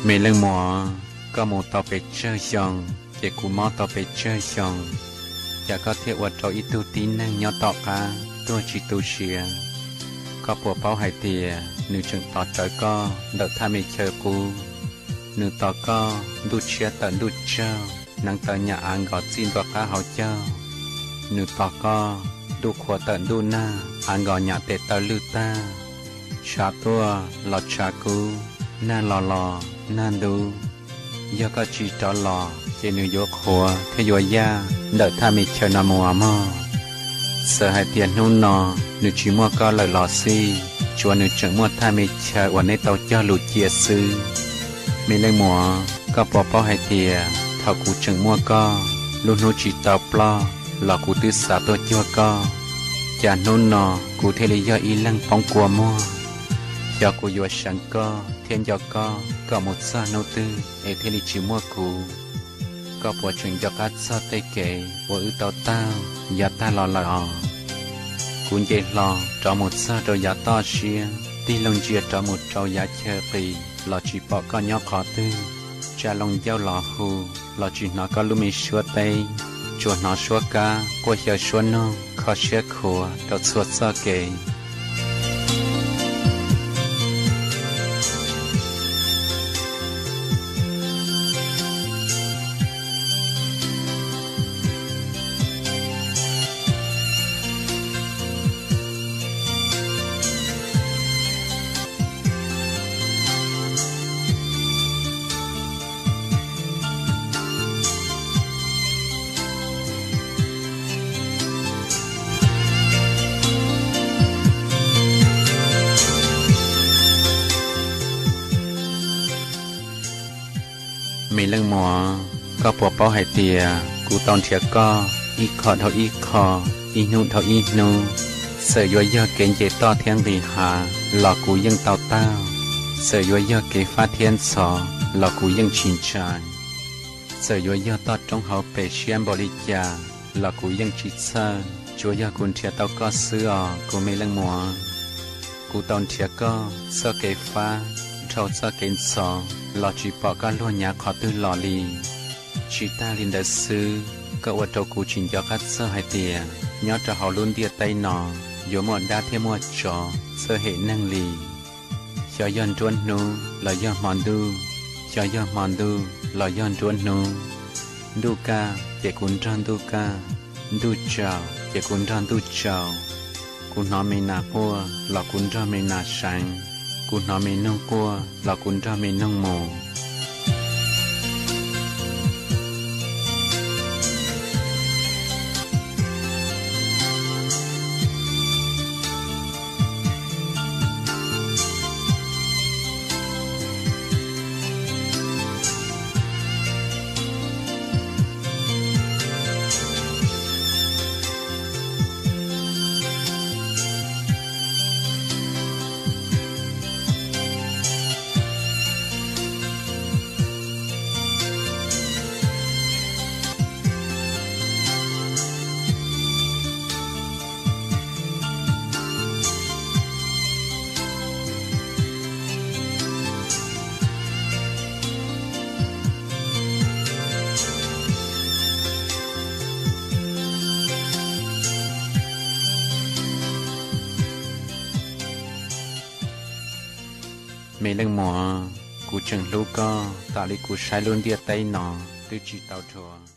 Me leej muam, koj mus tau pes tsawg xyoo, ces kuv mob tau pes tsawg xyoo, cas koj thiaj ua rau ib tug tib neeg nyob tom qab tuag tsis tu siav? Koj puas paub hais tias nws tseem tos rawv koj ntawm thaj me chaw qub? Nws tos koj ntuj tshiab tawm ntuj tsaug, hneev taw nyam av nkos txij ntua qab hauv caug. Nws tos koj ntuj qhua tawm ntuj nag, av nkos nyam tes taw lwj tag. Tshav tuaj los tshav kub, nag los los nag ntub. Yog koj tsis rov los ces nws yuav qhuav thiab yuav yaj ntawm thaj me chaw no mus mog. Txawm hais tias hnub no nws tsis muaj koj lawm los xij, tsuas nws tseem muaj thaj me chaw uas neb tau cog lus cia xwb. Me leej muam, koj puas paub hais tias thaum kuv tseem muaj koj, lub hnub tsis tau ploj los kuv twb xav tuaj cuag koj, cas hnub no kuv thiaj li yog ib leeg poob kua muag? Xyov kuv yuav seev koj thiab nco koj kom mus txog hnub twg es thiaj li tsis muaj kuv. Koj puas tseem nco qab txog tej kev uas wb tau taug yav tag los lawm os? Kuv nce hlo rov mus txog rau yav toj siab, tig loo ntsia rov mus rau yav chaw qis los tsis pom koj nyob qhov twg. Tsa loo ncauj los hu los tsis hnov koj lub me suab teb, tsuas hnov suab kab quaj xyaw suab noog kho siab khuav rau txhua txoj kev. Me leej muam, koj puas paub hais tias kuv tau nrhiav koj ib qho dhau ib qho, ib hnub dhau ib hnub, txawm yuav yog kev nce toj thiab nqis hav los kuv yeej tau taug, txawm yuav yog kev fab thiab ntxhov los kuv yeej tsis ntshai, txawm yuav yog toj roob hauv pes siab npaum li cas los kuv yeej tsis txhawj, tsuav yog kuv nrhiav tau koj xwb os kuv me leej muam. Kuv tau nrhiav koj txoj kev fab dhau txoj kev ntxhov los tsis pom koj luag nyav qhov twg los li. Tsis tag li ntawd xwb, koj ua rau kuv tsis nco qab txog hais tias nyob rau hauv lub ntiaj teb no yuav muaj dab thiab muaj tsov txawj hem neeg li. Xyov yog nruab hnub los yog hmo ntuj, xyov yog hmo ntuj los yog nruab hnub. Ntuj kaj ces kuv nrog ntuj kaj, ntuj tsaus ces kuv nrog ntuj tsaus. Kuv hnov me nas quaj los kuv nrog me nas seev, kuv hnov me noog quaj los kuv nrog me noog mus. Me leej muam, kuv tseem hlub koj tas li kuv saib lub ntiaj teb no twb tsis tau dhuav.